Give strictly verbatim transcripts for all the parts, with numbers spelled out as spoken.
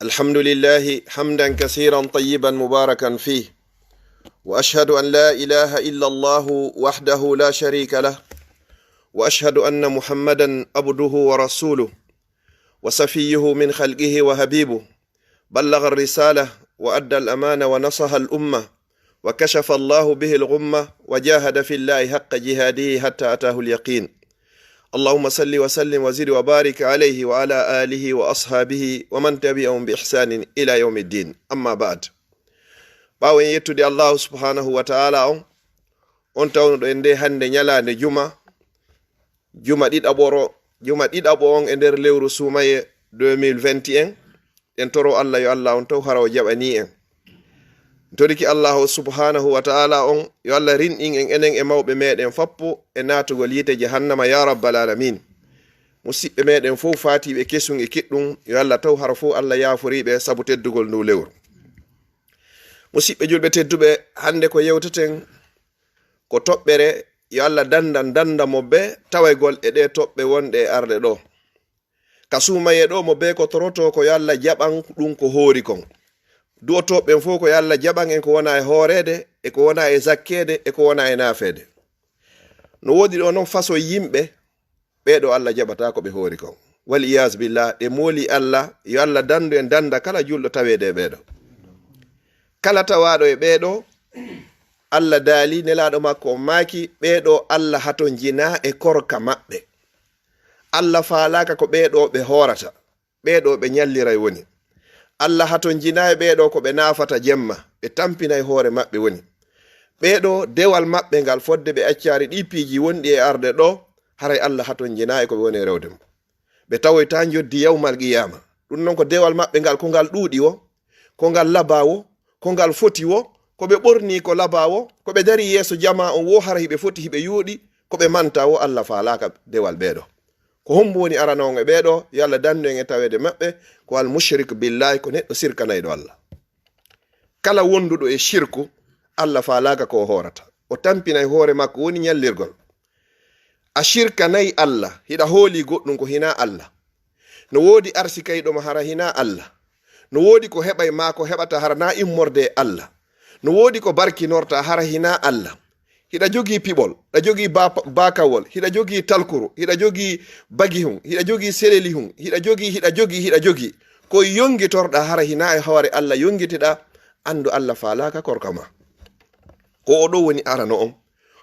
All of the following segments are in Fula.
الحمد لله حمدا كثيرا طيبا مباركا فيه، وأشهد أن لا إله إلا الله وحده لا شريك له، وأشهد أن محمدا عبده ورسوله، وصفيه من خلقه وحبيبه، بلغ الرسالة وأدى الأمانة ونصح الأمة، وكشف الله به الغمة، وجاهد في الله حق جهاده حتى أتاه اليقين. اللهم صل وسلم وزد وبارك عليه وعلى آله وأصحابه ومن تبعهم بإحسان إلى يوم الدين. أما بعد. Ɓaawo en yettude Allahu subhanahu wa ta'ala on, on tawnuɗo en nde hannde ñalaande juma, juma ɗiɗaɓoro, juma ɗiɗaɓo on e nder lewru suumaye deux mille vingt et un, en toro Allah yo Allah on taw hara o jaɓani en. Toriki Allahu subhanahu wa ta'ala on, yo Allah rinɗin en enen e mawɓe meɗen fappo e naatugol yiite jahannama ya rabbal alamin. Musiɓɓe meɗen fow faatiɓe kesum e kiɗɗum, yo Allah taw hara fow Allah yaaforiɓe sabu teddugol ndu lewru. Musiɓɓe julɓe tedduɓe, hannde ko yewteten ko toɓɓere yo Allah dandan danda mo be tawaygol e ɗe toɓɓe wonɗe e arde ɗo. Ka suumaye ɗo mo be ko toroto ko yo Allah jaɓan ɗum ko hoori kon. Du'otooɓe ɓen fow ko yo Allah jaɓan en ko wona e hooreede e ko wona e zakkeede e ko wona e naafeede. No woodi ɗo non façon yimɓe, ɓee ɗo Allah jaɓata ko ɓe hoori kon. Wal iyaazu billah, ɗe mooli Allah, yo Allah dandu en danda kala julɗo taweede e ɓee ɗo. Kala tawaaɗo e ɓee ɗo, Allah daali, nelaaɗo makko on maaki, ɓee ɗo Allah hatonjinaa e korka maɓɓe. Allah faalaaka ko ɓee ɗo ɓe hoorata, ɓee ɗo ɓe ñalliray woni. Allah hatonjinaa e ɓee ɗo ko ɓe naafata jemma, ɓe tampinay hoore maɓɓe woni. Ɓee ɗo dewal maɓɓe ngal fodde ɓe accaari ɗii piiji wonɗi e arde ɗo, haray Allah hatonjinaa e ko ɓe woni e rewde mo. Ɓe tawoytaa njoddi yawmal qiyaama. Ɗum non ko dewal maɓɓe ngal, ko ngal ɗuuɗi wo, ko ngal labaa wo, ko ngal foti wo, ko ɓe ɓornii ko labaa wo, ko ɓe darii yeeso jamaa on wo hara hiɓe foti hiɓe yooɗi, ko ɓe mantaa wo Allah faalaaka dewal ɓee ɗo. Ko hombo woni arano on e ɓee ɗo? Yo Allah dandu en e taweede maɓɓe, ko al mushrik billahi, ko neɗɗo sirkanayɗo Allah. Kala wonduɗo e shirku, Allah faalaaka ko o hoorata. O tampinay hoore makko woni ñallirgol. A shirkanay Allah, hiɗa hooli goɗɗum ko hinaa Allah. No woodi arsikayɗo ma hara hinaa Allah. No woodi ko heɓay maa ko heɓata hara naa immorde e Allah. No woodi ko barkinorta hara hinaa Allah. Hiɗa jogii piɓol, ɗa jogii ba-, baakawol, hiɗa jogii talkuru, hiɗa jogii bagihun, hiɗa jogii selelihun, hiɗa jogii, hiɗa jogii, hiɗa jogii. Ko yongitorɗa hara hinaa e hoore Allah yongitiɗa, andu Allah faalaaka korka ma. Ko o ɗo woni arano on.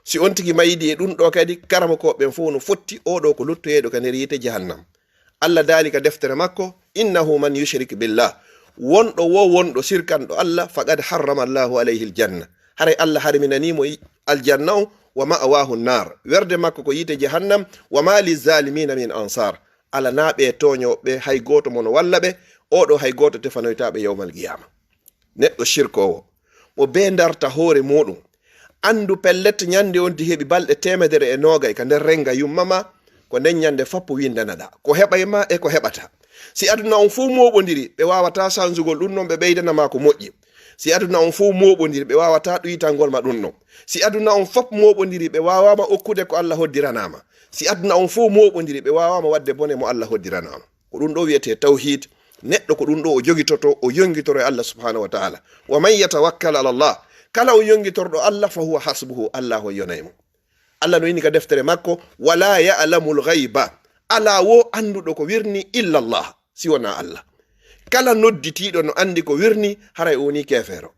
Si on tigi mayidi e ɗum ɗo kadi, karamokooɓe ɓen fow no fotti o ɗo ko luttoyeeɗo ka nder yiite jahannam. Allah daali ka deftere makko, "Innahu man yushrik billah." Wonɗo wo wonɗo sirkanɗo Allah, faqad harrama Allahu alayhi aljanna. Haray Allah harminanii mo i-, aljanna on, wa ma'wahu nar. Werde makko ko yiite jahannam, wa ma lizzalimina min ansar. Alanaa ɓe tooñooɓe hay gooto mo no walla ɓe, o ɗo hay gooto tefanoytaa ɓe yawmal qiyaama. Neɗɗo shirkoowo, mo bee darta hoore muuɗum, anndu pellet ñande on di heɓi balɗe teemedere e noogay ka nder renga yumma ma, ko nden ñande fappo windanaɗa ko heɓay ma e ko heɓata. Si aduna on fow mooɓondiri, ɓe waawataa sanzugol ɗum non ɓe ɓeydana ma ko moƴƴi. Si aduna on fow mooɓondiri, ɓe waawataa ɗuytangol ma ɗum non. Si aduna on fop mooɓondiri, ɓe waawaama okkude ko Allah hoddiranaama. Si aduna on fow mooɓondiri, ɓe waawaama wadde bone mo Allah hoddiranaama. Ko ɗum ɗo wiyetee tawhiid. Neɗɗo ko ɗum ɗo o jogitoto, o yongitoro e Allah subhanahu wa ta'ala. "Wa man yatawakkal ala Allah." Kala o yongitorɗo Allah, fa huwa hasbuhu, Allah o yonay mo. Allah no inni ka deftere makko, "Wala ya'lamul ghayba." Alaa wo annduɗo ko wirni illa Allah, si wonaa Allah. Kala nodditiiɗo no anndi ko wirni, haray o woni keefeero.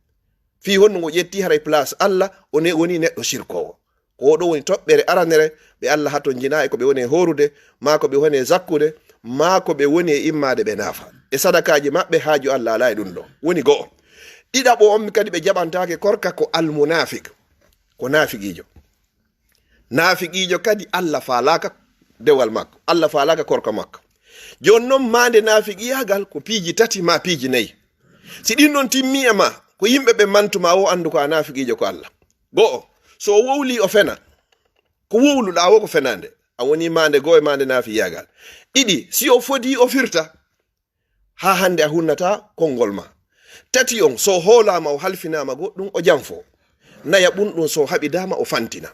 Fii honno ngo ƴetti haray place Allah, o ne-, woni neɗɗo shirkoowo. Ko o ɗo woni toɓɓere aranere, ɓe Allah hatonjinaa e ko ɓe woni e hoorude, maa ko ɓe woni e zakkude, maa ko ɓe woni e immaade ɓe naafa. E sadakaaji maɓɓe haaju Allah alaa e ɗum ɗo. Woni go'o. Ɗiɗaɓo on kadi ɓe jaɓantaake korka ko almunaafik. Ko naafiqiijo. Naafiqiijo kadi Allah faalaaka dewal makko. Allah faalaaka korka makko. Jooni non maande naafiqiyaagal ko piiji tati maa piiji nayi. Si ɗin non timmii e maa, ko yimɓe ɓe mantu ma wo anndu ko a naafiqiijo ko Allah. Go'o, so o wowlii o fena. Ko wowluɗaa wo ko fenaande. A wonii maande go'o e maande naafiqiyaagal. Ɗiɗi, si o fodii o firta. Haa hannde a hunnataa konngol ma. Tati on, so o hoolaama o halfinaama goɗɗum o janfo. Naya ɓun ɗum so o haɓidaama o fantina.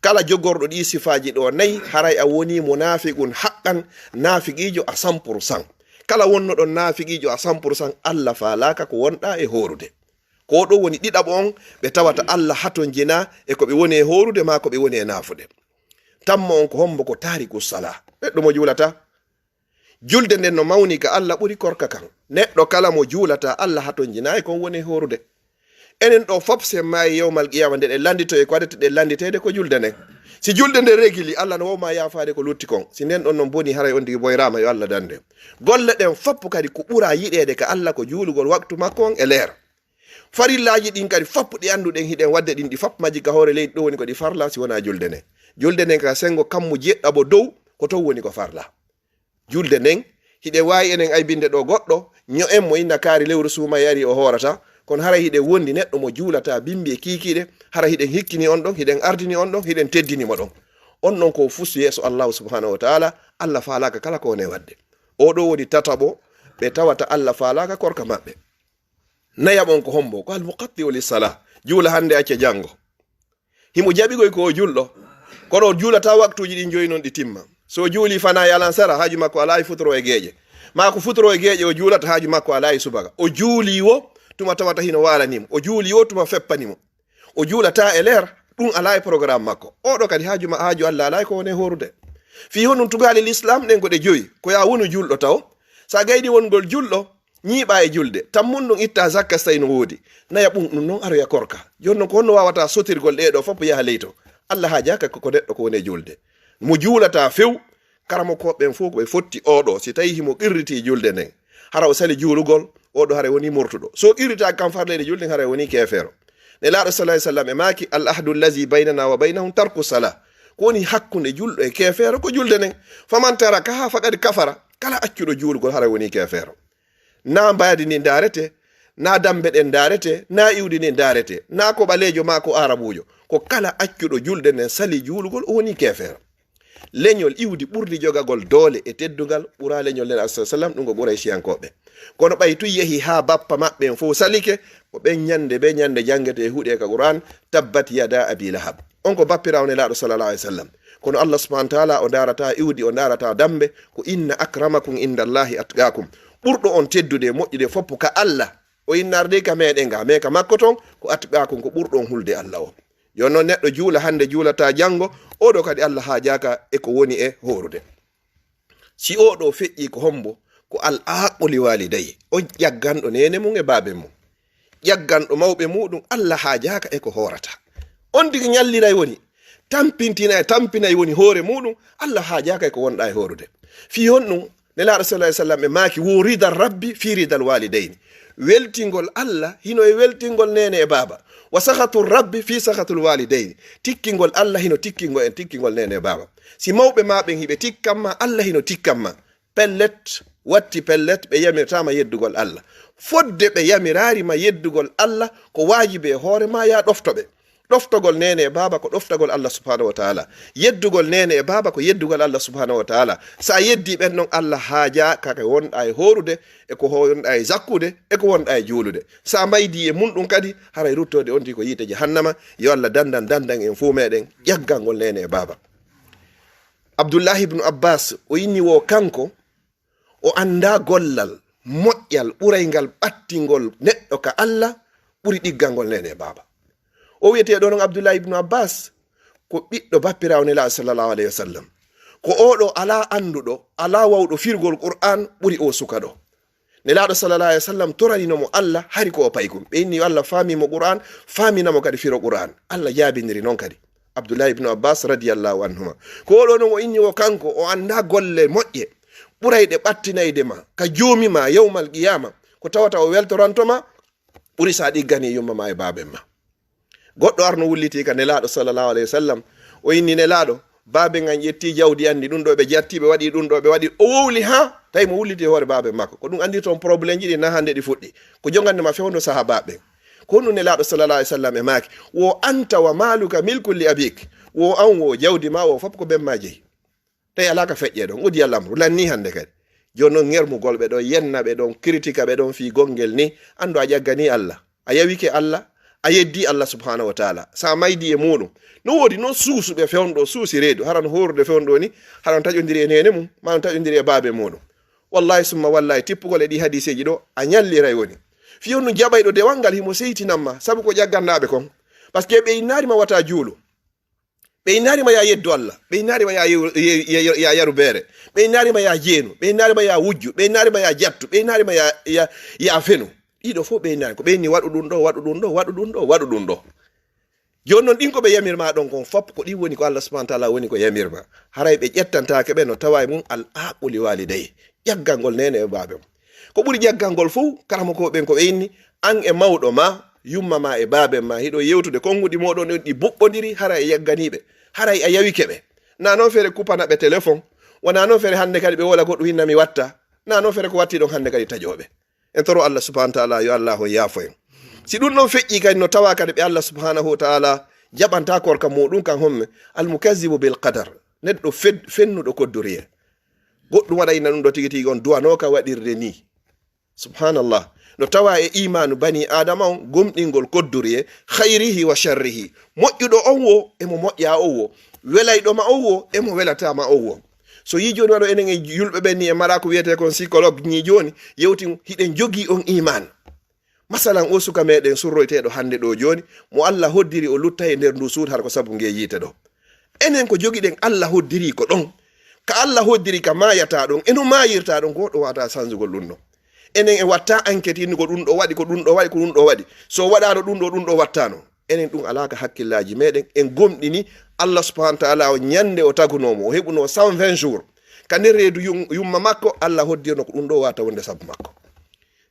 Kala jogorɗo ɗii sifaaji ɗo nayi, haray a wonii munaafiqun haqqan, naafiqiijo à cent pour cent. Kala wonnoɗon naafiqiijo à cent pour cent, Allah faalaaka ko wonɗa e hoorude. Ko ɗo woni ɗiɗaɓo on, ɓe tawata Allah hatonjina e ko ɓe woni e hoorude maa ko ɓe woni e naafude. Tammo on ko hombo? Ko taariku sala, neɗɗo mo juulata. Julde nden no mawni ka Allah ɓuri korka kan. Neɗɗo kala mo juulata, Allah hatonjina e kon woni e hoorude. Enen ɗo fop, si en maayi yawmal qiyama, nde ɗen lannditoye, ko adete ɗen lannditeede ko julde nden. Si julde nden regili, Allah no wawma yaafaade ko lutti kon. Si nden ɗon non boni, haray on tigi boyraama, yo Allah dande. Golle ɗen fop kadi ko ɓura yiɗeede ka Allah ko juulugol waktu makko on e leer. Farillaaji ɗin kadi fop ɗi annduɗen hiɗen waɗde ɗin, ɗi fop majji ka hoore leydi ɗo woni ko ɗi farla si wonaa julde nden. Julde nden ka senngo kammu jeɗɗaɓo dow, ko ton woni ko farla. Julde nden, hiɗen waawi enen aybinde ɗo goɗɗo, ño'en mo inna kaari lewru suumayee ari o hoorata, kono haray hiɗen wondi neɗɗo mo juulata bimbi e kiikiiɗe, haray hiɗen hikkini on ɗon, hiɗen ardini on ɗon, hiɗen teddini mo ɗon. On ɗon ko fus yeeso Allahu subhanahu wa taala, Allah faalaaka kala ko woni e waɗde. O ɗo woni tataɓo, ɓe tawata Allah faalaaka korka maɓɓe. Nayaɓo on ko hombo? Ko al muqatti'u lis salah, juula hannde acca janngo. Himo jaɓi koy ko o julɗo, kono o juulata waktuuji ɗin joyi non ɗi timma. So o juuli fana e alansara, haaju makko alaa e futuro e geeƴe. Maa ko futuro e geeƴe o juulata, haaju makko alaa e subaka. O juuli wo tuma tawata hino waalanimo. O juuli wo tuma feppanimo. O juulata e leer, ɗum alaa e programme makko. Oɗo kadi haaju ma, haaju Allah alaa e ko woni e hoorude. Fii honɗum tugaale l'islam ɗen ko ɗe joyi? Ko yaa wonu julɗo taw. Sa gayni wongol julɗo, ñiiɓa e julde, tammun ɗum itta zakka so tawi no woodi. Naya ɓum ɗum non aroya korka. Jooni non ko honno wawata sotirgol ɗee ɗoo fof yaha ley to? Allah haajaaka ko, ko neɗɗo ko woni e julde. Mo juulata few, karamokooɓe ɓen fof ko ɓe fotti oɗo, si tawi himo qirriti julde nden. Hara o sali juulugol, oɗo hara woni murtuɗo. So qirritaaki kam farleede julde nden, hara woni keefeero. Nelaaɗo sallallahu alaihi wasallam e maaki, "Al ahdu allazi baynana wa baynahum tarku salah." Ko woni hakkunde julɗo e keefeero ko julde nden. "Faman tarakaha faqad kafara." Kala accuɗo juulugol hara woni keefeero. Na mbaadi ndi ndaarete, na dambe ɗen ndaarete, na iwdi ndi ndaarete, na ko ɓaleejo ma ko aarabuujo. Ko kala accuɗo julde nden sali juulugol, o woni keefeero. Leñol iwdi ɓurdi jogagol doole e teddungal ɓura leñol Nelaaɗo sallallahu alaihi wasallam, ɗum ko Qurayshiyankooɓe. Kono ɓay tun yehi haa bappa maɓɓe en fof salike, ko ɓen ñande, ɓe ñande janngetee e huɗe ka Qur'an, "Tabbat yada Abi Lahab." On ko bappiraawo Nelaaɗo sallallahu alaihi wasallam. Kono Allah subhanahu wa taala o ndaarata iwdi, o ndaarata dambe, ko, "Inna akramakum indallahi atqakum." Ɓurɗo on teddude e moƴƴude fof ka Allah, o innarde ka meɗen ga, mais ka makko ton, ko atqakum, ko ɓurɗo on hulde Allah o. Yo non neɗɗo juula hannde, juulata janngo, oɗo kadi Allah haajaaka e ko woni e hoorude. Si oɗo feƴƴi ko hombo? Ko al aaqu li walidayhi, on ƴagganɗo neene mum e baabe mum. Ƴagganɗo mawɓe muɗum, Allah haajaaka e ko hoorata. On tigi ñalliray woni, tampintina e tampinay woni hoore muɗum, Allah haajaaka e ko wonɗa e hoorude. Fii honɗum? Nelaaɗo sallallahu alaihi wasallam e maaki, "Wo ridal rabbi fi ridal walidayni." Weltingol Allah hino e weltingol neene e baaba. "Wa sakhatu rabbi fi sakhatul walidayni." Tikkingol Allah hino tikkingol en tikkingol neene e baaba. Si mawɓe ma ɓen hiɓe tikkamma, Allah hino tikkamma. Pellet, watti pellet, ɓe yamirtaama yeddugol Allah. Fodde ɓe yamiraari ma yeddugol Allah, ko waajibi e hoore ma, yaa ɗofto ɓe. Ɗoftagol neene e baaba ko ɗoftagol Allah subhanahu wa taala. Yeddugol neene e baaba ko yeddugol Allah subhanahu wa taala. Sa yeddi ɓen non, Allah haajaaka e ko wonɗa e hoorude, e ko wonɗa e zakkude, e ko wonɗa e juulude. Sa maydi e mun ɗum kadi, haray ruttoode on tigi ko yiite jahannama. Yo Allah dandan, dandan en fuu meɗen ƴaggangol neene e baaba. Abdullahi ibnu Abbas, o inni wo kanko, o annda gollal moƴƴal ɓurayngal ɓattingol neɗɗo ka Allah ɓuri ɗiggangol neene e baaba. O wiyetee ɗo non Abdullahi ibnu Abbas, ko ɓiɗɗo bappiraawo Nelaaɗo sallallahu alaihi wasallam. Ko oɗo alaa annduɗo, alaa wawɗo firgol Qur'an ɓuri o suka ɗo. Nelaaɗo sallallahu alaihi wasallam toranino mo Allah hari ko o paykun. Ɓe inni yo Allah faami mo Qur'an, faamina mo kadi firo Qur'an. Allah jaabindiri non kadi Abdullahi ibnu Abbas radiyallahu anhuma. Ko oɗo non o inni wo kanko, o annda golle moƴƴe ɓurayɗe ɓattinayde ma ka Joomi ma yawmal qiyama, ko tawata o weltoranto ma, ɓuri sa ɗiggani yumma ma e baaben ma. Goɗɗo arno wulliti ka Nelaaɗo sallallahu alaihi wasallam, o inni Nelaaɗo, baaben an ƴetti jawdi an ndi, ɗum ɗo ɓe jatti, ɓe waɗi ɗum ɗo, ɓe waɗi, o wowli ha tawi mo wulliti e hoore baaben makko. Ko ɗum andirta on problème ji ɗi na hande ɗi fuɗɗi. Ko jogande ma fewndo saha baaben. Ko ɗum Nelaaɗo sallallahu alaihi wasallam e maaki, "Wo anta wa maluka milkun li abik." Wo an, wo jawdi ma, wo fop ko ben ma jeyi. Tawi alaa ka feƴƴe ɗon, udi al amru, lanni hande kadi. Jooni non ŋermugol ɓe ɗon, yenna ɓe ɗon, critique ɓe ɗon fii gongel ni, anndu a ƴaggani Allah. A yawike Allah, a yeddi Allah subhanahu wa taala. Sa maydi e muɗum. No woodi non suusuɓe fewndo, suusi reedu, hara no hoorude fewndo ni, hara no taƴondiri e neene mum, ma no taƴondiri e baabe muɗum. Wallahi summa wallahi, tippugol e ɗi hadiseeji ɗo, a ñalliray woni. Fiyon no jaɓayɗo dewal ngal himo seytinamma, sabu ko ƴagganɗaaɓe kon. Parce que ɓe innaari ma wata juulu. Ɓe innaari ma ya yeddu Allah. Ɓe innaari ma ya yew-, ye-, ye-, ye-, ya yaru beere. Ɓe innaari ma ya jeenu. Ɓe innaari ma ya wujju. Ɓe innaari ma ya jattu. Ɓe innaari ma ya, ya, ya fenu. Ɗiɗo fof ɓe innaari. Ko ɓe inni waɗu ɗum ɗo, waɗu ɗum ɗo, waɗu ɗum ɗo, waɗu ɗum ɗo. Jooni noon, ɗin ko ɓe yamir ma ɗon kon fop, ko ɗin woni ko Allah subhanahu wa taala woni ko yamir ma. Haray ɓe ƴettantaake ɓe no tawa e mum al aqu li walidayhi. Ƴaggal ngol neene e baabe mum. Ko ɓuri ƴaggal ngol fof, karamokooɓe ɓen ko ɓe inni, an e mawɗo ma, yumma ma e baaben ma, hiɗo yewtude, konnguɗi mooɗon ɗin ɗi buɓɓondiri, haray a yagganiiɓe, haray a yawike ɓe. Na noon feere kupana ɓe telefon, wona noon feere hannde kadi ɓe wola goɗɗum hinna mi watta, na noon feere ko watti ɗon hannde kadi taƴooɓe. En toro Allah subhanahu wa taala, yo Allah on yaafo en. Si ɗum ɗon feƴƴi kadi, no tawa kadi ɓe Allah subhanahu wa taala jaɓanta korka muɗum kan homme, al mukazzibu bil qadar, neɗɗo fed-, fennuɗo kodduriye. Goɗɗum waɗa ina ɗum ɗo tigi tigi on duwanooka waɗirde ni. Subhanallah. No tawa e imaanu bani Adama on gomɗingol kodduriye, khayrihi wa sharrihi. Moƴƴuɗo on wo, e mo moƴƴa on wo. Welayɗo ma on wo, e mo welata ma on wo. So yi jooni waɗo enen e yulɓe ɓen ni e mara ko wiyetee kon psychologue ni jooni, yewti hiɗen jogii on iman. Masalan, o suka meɗen surroyteeɗo hannde ɗo jooni, mo Allah hoddiri o luttay e nder ndu suudu, hara ko sabu nge yiite ɗo. Enen ko jogiɗen Allah hoddiri ko ɗon. Ka Allah hoddiri ka maayata ɗon, e no maayirta ɗon, ko ɗo wata sanjugol ɗum ɗon. Enen e watta enquête inni ko ɗum ɗo waɗi, ko ɗum ɗo waɗi, ko ɗum ɗo waɗi. So waɗano ɗum ɗo, ɗum ɗo wattano. Enen ɗum alaa ka hakkillaaji meɗen, en gomɗini Allah subhanahu wa taala o ñande o taguno mo, o heɓuno cent vingt jours. Ka nder reedu yum-, yumma makko, Allah hoddirno ko ɗum ɗo wata wonde sabu makko.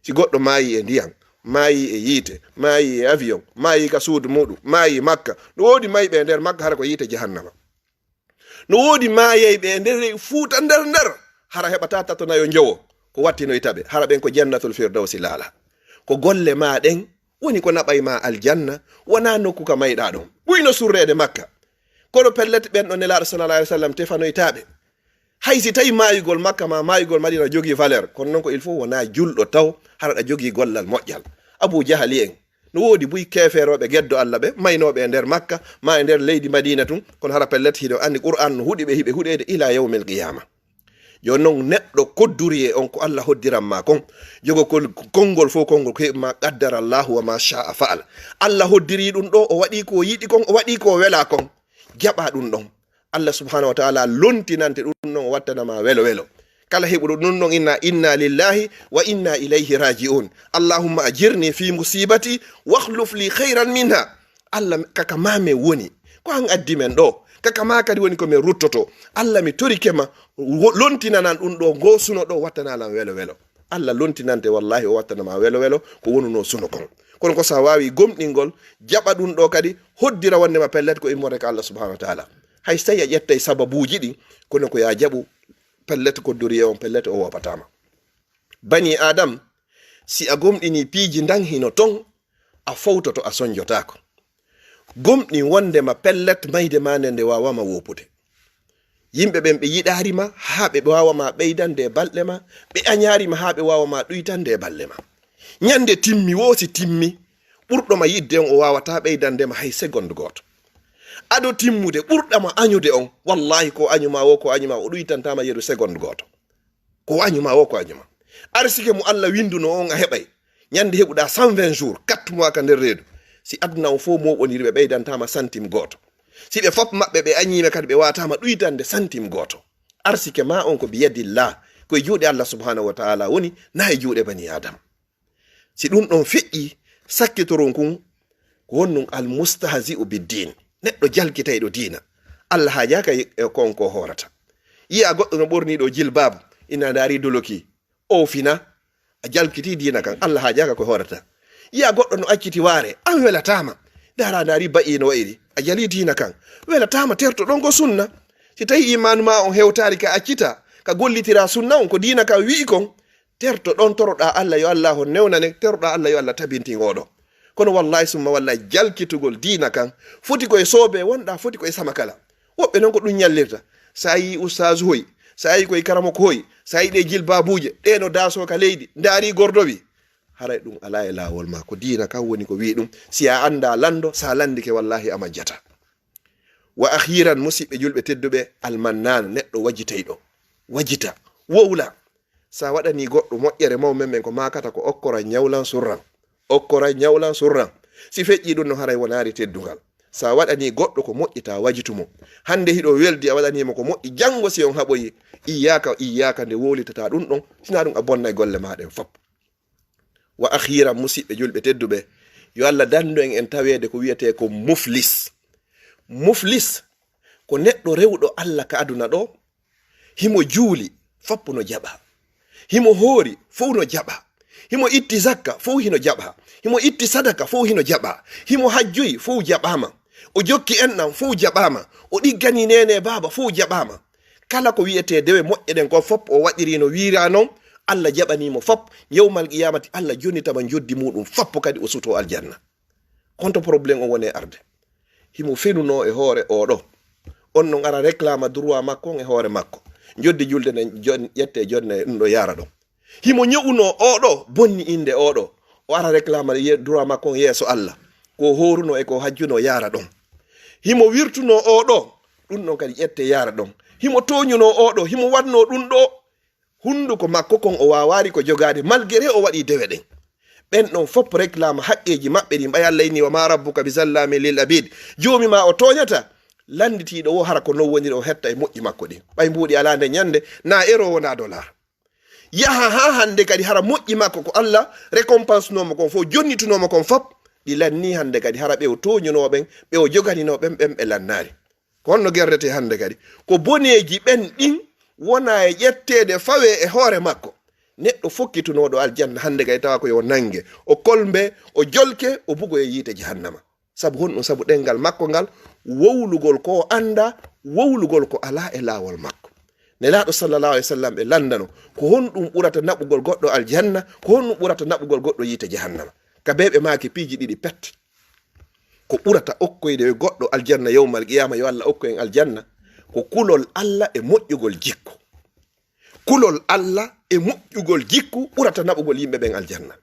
Si goɗɗo maayi e ndiyan, maayi e yiite, maayi e avion, maayi ka suudu muɗum, maayi Makka. No woodi mayɓe e nder Makka hara ko yiite jahannama. No woodi maayayɓe e nder fuuta nder nder, hara heɓata tato nayo njowo. Ko wattinoyta ɓe, hara ɓen ko jannatul firdawsi laala. Ko golle ma ɗen woni ko naɓay ma aljanna, wona nokku ka mayɗa ɗon. Ɓuyno surreede Makka. Kono pellet ɓen ɗo Nelaaɗo sallallahu alaihi wasallam tefanoyta ɓe. Hay si tawi maayugol Makka ma maayugol Madina jogii valeur, kono noon ko il faut wona julɗo taw, hara ɗa jogii gollal moƴƴal. Abu Jahali en, no woodi buy keefeerooɓe geddo Allah ɓe, maynooɓe e nder Makka, ma e nder leydi Madina tun, kono hara pellet hiɗo anndi Qur'an no huɗi ɓe, hiɓe huɗeede ila yawmil qiyama. Jooni noon neɗɗo kodduri e on ko Allah hoddiran ma kon, jogo kol-, konngol fof konngol ko heɓi ma qaddara Allahu wa ma sha'a fa'al. Allah hoddiri ɗum ɗo, o waɗi ko yiɗi kon, o waɗi ko wela kon. Jaɓa ɗum ɗon. Allah subhanahu wa ta'ala lontinante ɗum ɗon, o wattana ma welo welo. Kala heɓuɗo ɗum ɗon inna, "Inna lillahi wa inna ilayhi raji'un. Allahumma ajirni fi musibati, wakhluf li khayran minha." Allah, kaka ma men woni. Ko an addi men ɗo. Kaka ma kadi woni ko men ruttoto. Allah, mi torike ma, wo-, lontinanan ɗum ɗo, ngo suno ɗo, wattana lan welo welo. Allah lontinante, wallahi, o wattana ma welo welo, ko wonuno suno kon. Kono ko sa wawi gomɗingol, jaɓa ɗum ɗo kadi, hoddira wonde ma pellet ko immorde ka Allah subhanahu wa ta'ala. Hay so tawi a ƴettay sababuji ɗi, kono ko ya jaɓu pellet ko doriye on, pellet o wopatama. Bani Adam, si a gomɗini piiji ndan hino ton, a fowtoto, a sonjotako. Gomɗin wondema pellet mayde ma nde, nde wawama wopude. Yimɓe ɓen ɓe yiɗari ma haa ɓe wawa ma ɓeydande e balɗe ma, ɓe añari ma haa ɓe wawa ma ɗuytande e balɗe ma. Ñande timmi wo si timmi, ɓurɗo ma yidde on o wawata ɓeydande ma hay seconde gooto. Ado timmude, ɓurɗa ma añude on, wallahi ko añu ma wo, ko añu ma o ɗuytantama yeru seconde gooto. Ko añu ma wo, ko añu ma. Arsike mo Allah winduno on a heɓay. Ñande heɓuɗa cent vingt jours, quatre mois ka nder reedu. Si aduna on fof moɓoniri, ɓe ɓeydantama santim gooto. Si ɓe fop maɓɓe ɓe añiɓe kadi, ɓe watama ɗuytande santim gooto. Arsike ma on ko biyadillah, ko e juuɗe Allah subhanahu wa ta'ala woni, na e juuɗe bani Adam. Si ɗum ɗon feƴƴi, sakkitoron kun ko wonnun al mustahzi'u bid din, neɗɗo jalkitayɗo diina. Allah haajaka e kon ko horata. Yi'a goɗɗo no ɓorni ɗo jilbab, ina ndaari doloki, o fina, a jalkiti diina kan, Allah haajaka ko horata. Yi'a goɗɗo no acciti waare, an welatama. Ndaara ndaari ba'i no wa'iri, a jali diina kan. Welatama, terto ɗon ko sunna. Si tawi imanu ma on hewtari ka accita, ka gollitira sunna on ko diina kan wi'i kon, terto ɗon, toroɗa Allah yo Allah on newnane, toroɗa Allah yo Allah tabintin oɗo. Kono wallahi summa wallahi jalkitugol diina kan foti ko e soobe wonɗa, foti ko e sama kala. Woɓɓe noon ko ɗum ñallirta. Sa yi ustaas hoy, sa yi koye karamoko hoy, sa yi ɗe jilbaabuuje, ɗe no daaso ka leydi, ndaari gordowi. Haray ɗum alaa e laawol ma, ko diina kan woni ko wi ɗum. Si a annda lanndo, sa lanndike wallahi a majjata. Wa akhiran, musiɓɓe julɓe tedduɓe, almannan, neɗɗo wajitayɗo. Wajita, wowla. Sa waɗani goɗɗo moƴƴere, mawɓe men ko maakata ko okkoran ñawlan surran. Okkoran ñawlan surran. Si feƴƴi ɗum no haray wonaari teddungal. Sa waɗani goɗɗo ko moƴƴi ta wajitu mo. Hannde hiɗo weldi a waɗani mo ko moƴƴi, janngo si on haɓoyi, iyyaka, iyyaka nde wowlitata ɗum ɗon, sina ɗum a bonnay golle ma ɗen fop. Wa akhiran, musiɓɓe julɓe tedduɓe, yo Allah dandu en en taweede ko wiyetee ko muflis. Muflis ko neɗɗo rewɗo Allah ka aduna ɗo, himo juuli, fop no jaɓa. Himo hoori, fow no jaɓa. Himo itti zakka, fow hino jaɓa. Himo itti sadaka, fow hino jaɓa. Himo hajjoyi, fow jaɓaama. O jokki enɗam, fow jaɓaama. O ɗiggani neene baaba, fow jaɓaama. Kala ko wiyetee dewe moƴƴe ɗen ko fop o waɗiri no wiira non, Allah jaɓani mo fop. Yawmal qiyamati Allah jonnitama njoddi muɗum fop kadi o suto aljanna. Konto problème o woni e arde. Himo fenuno e hoore oɗo. On non ara réclama droit makko on e hoore makko. Njoddi julde nden jon-, ƴette jonne ɗum ɗo yaara ɗon. Himo ño'uno oɗo, bonni innde oɗo. O ara réclama ye-, droit makko on yeeso Allah. Ko hooruno e ko hajjuno yaara ɗon. Himo wirtuno oɗo, ɗum ɗon kadi ƴette yaara ɗon. Himo tooñuno oɗo, himo waɗno ɗum ɗo. Hunduko makko kon o waawaali ko jogaade, malgré o waɗi dewe ɗen. Ɓen ɗon fop réclama haqqeeji maɓɓe ɗin. Ɓay Allah inni, "Wa ma rabbuka bi zallamin lil abid." Joomi ma o tooñata. Lannditiiɗo wo hara ko non woniri o hetta e moƴƴi makko ɗin. Ɓay mbuuɗi alaa nde ñannde, na ero wona dollar. Yaha haa hannde kadi hara moƴƴi makko ko Allah récompense noo mo kon fof, jonnitunoo mo kon fop, ɗi lanni hannde kadi hara ɓe o tooñunoo ɓen, ɓe o joganinoo ɓen, ɓen ɓe lannaali. Ko honno gerdete hannde kadi? Ko boneeji ɓen ɗin wona e ƴetteede fawee e hoore makko. Neɗɗo fokkitunooɗo aljanna hannde kadi tawa ko yo nannge, o kolmbe, o jolke, o bugo e yiite jahannama. Sabu honɗum? Sabu ɗenngal makko ngal, wowlugol ko o annda, wowlugol ko alaa e laawol makko. Nelaaɗo sallallahu alayhi wa sallam ɓe lanndano, ko honɗum ɓurata naɓugol goɗɗo aljanna, ko honɗum ɓurata naɓugol goɗɗo yiite jahannama? Ka bee ɓe maaki piiji ɗiɗi pet. Ko ɓurata okkoyde goɗɗo aljanna yawmal qiyaama, yo Allah okku en aljanna, ko kulol Allah e moƴƴugol jikku. Kulol Allah e moƴƴugol jikku ɓurata naɓugol yimɓe ɓen aljanna.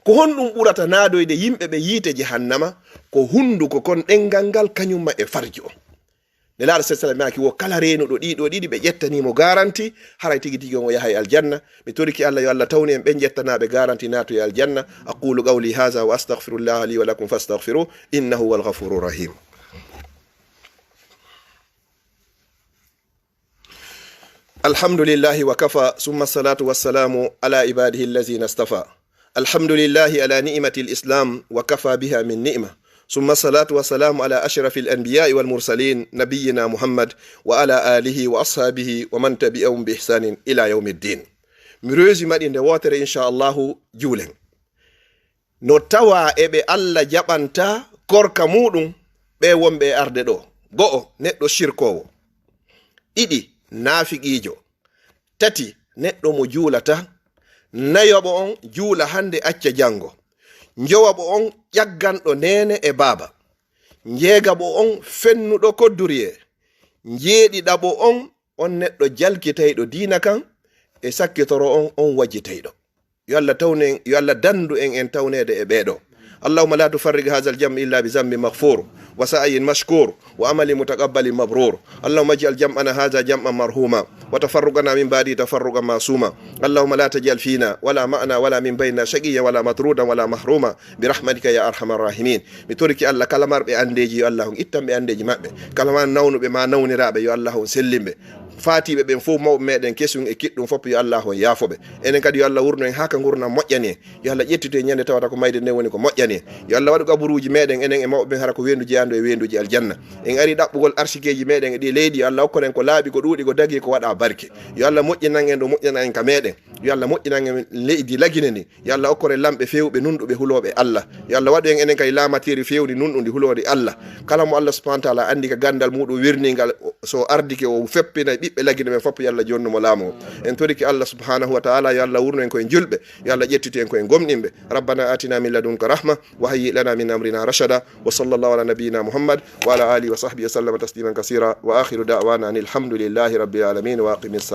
Ko honɗum ɓurata naadoyde yimɓe ɓe yiite jahannama? Ko hunduko kon, ɗenngal ngal, kañumma e farju on. Nelaaɗo sallallahu alayhi wa sallam maaki wo kala reenuɗo ɗiɗo ɗiɗi, ɓe ƴettanii mo garanti, haray tigi tigi on o yahay aljanna. Mi toriki Allah yo Allah tawnu en ɓen ƴettanaaɓe garanti naatu e aljanna. Aqulu qawli hadha wa astaghfirullaha li wa lakum fastaghfiruhu, innahu huwal ghafurur rahim. الحمد لله وكفى، ثم الصلاة والسلام على عباده الذين اصطفى. الحمد لله على نعمة الإسلام وكفى بها من نعمة، ثم الصلاة والسلام على أشرف الأنبياء والمرسلين نبينا محمد وعلى آله وأصحابه ومن تبعهم بإحسان إلى يوم الدين. Mi rewsi maɗi nde wootere, inchallahu, juulen. No tawaa e ɓe Alla jaɓanta korka muuɗum ɓe wonɓe e arde ɗoo. Go'o, neɗɗo sirkoowo. Ɗiɗi, naafiqiijo. Tati, neɗɗo mo juulataa. Nayaɓo on, juula hannde, acca janngo. Njowaɓo on, ƴagganɗo neene e baaba. Njeegaɓo on, fennuɗo kodduriyee. Njeeɗiɗaɓo on, on neɗɗo jalkitayɗo diina kan e sakkitoro on, on wajjitayɗo. Yo Alla tawnu en, yo Alla danndu en, en tawneede e ɓee ɗoo. اللهم لا تفرق هذا الجمع إلا بذنب مغفور وسعي مشكور وعمل متقبل مبرور. اللهم اجعل جمعنا هذا جمعا مرحوما وتفرقنا من بعده تفرقا معصوما. اللهم لا تجعل فينا ولا معنا ولا من بيننا شقيا ولا مطرودا ولا محروما برحمتك يا أرحم الراحمين. Mi torike Alla, kala marɓe anndeeji, yo Alla on ittan ɓe anndeeji maɓɓe. Kala ma nawnuɓe ma nawniraaɓe, yo Alla on sellin ɓe. Faatiiɓe ɓen fof, mawɓe meɗen, kesun e kiɗɗum fof, yo Alla on yaafo ɓe. Enen kadi, yo Alla wurnu en haa ka ngurndan moƴƴani en. Yo Alla ƴettitu en ñande tawata ko mayde nden woni ko moƴƴani en. Yo Alla waɗu qaburuuji meɗen, enen e mawɓe ɓen, hara ko weendu jeyandu e weenduuji aljanna. En ari ɗaɓɓugol arsikeeji meɗen e ɗi leydi, yo Alla okkor en ko laaɓi, ko ɗuuɗi, ko dagi, ko waɗa barke. Yo Alla moƴƴinan en ɗo moƴƴana en ka meɗen. Yo Alla moƴƴinan en leydi Lagine ndi. Yo Alla okkor en lamɓe feewɓe, nunɗuɓe, hulooɓe Alla. Yo Alla waɗu en enen kadi laamateeri feewndi, nunɗundi, huloori Alla. Kala mo Alla subhanahu wa taala anndi ka ganndal muuɗum wirningal, so ardike o feppina ɓiɓɓe Lagine ɓen fof, yo Alla jonnu mo laamu o. En torike Alla subhanahu wa taala, yo Alla wurnu en ko en julɓe, yo Alla ƴettitu en ko en gomɗinɓe. ربنا آتنا من لدنك رحمة وهيئ لنا من أمرنا رشدا. وصلى الله على نبينا محمد وعلى آله وصحبه وسلم تسليما كثيرا. وآخر دعوانا أن الحمد لله رب العالمين. وأقم الصلاة.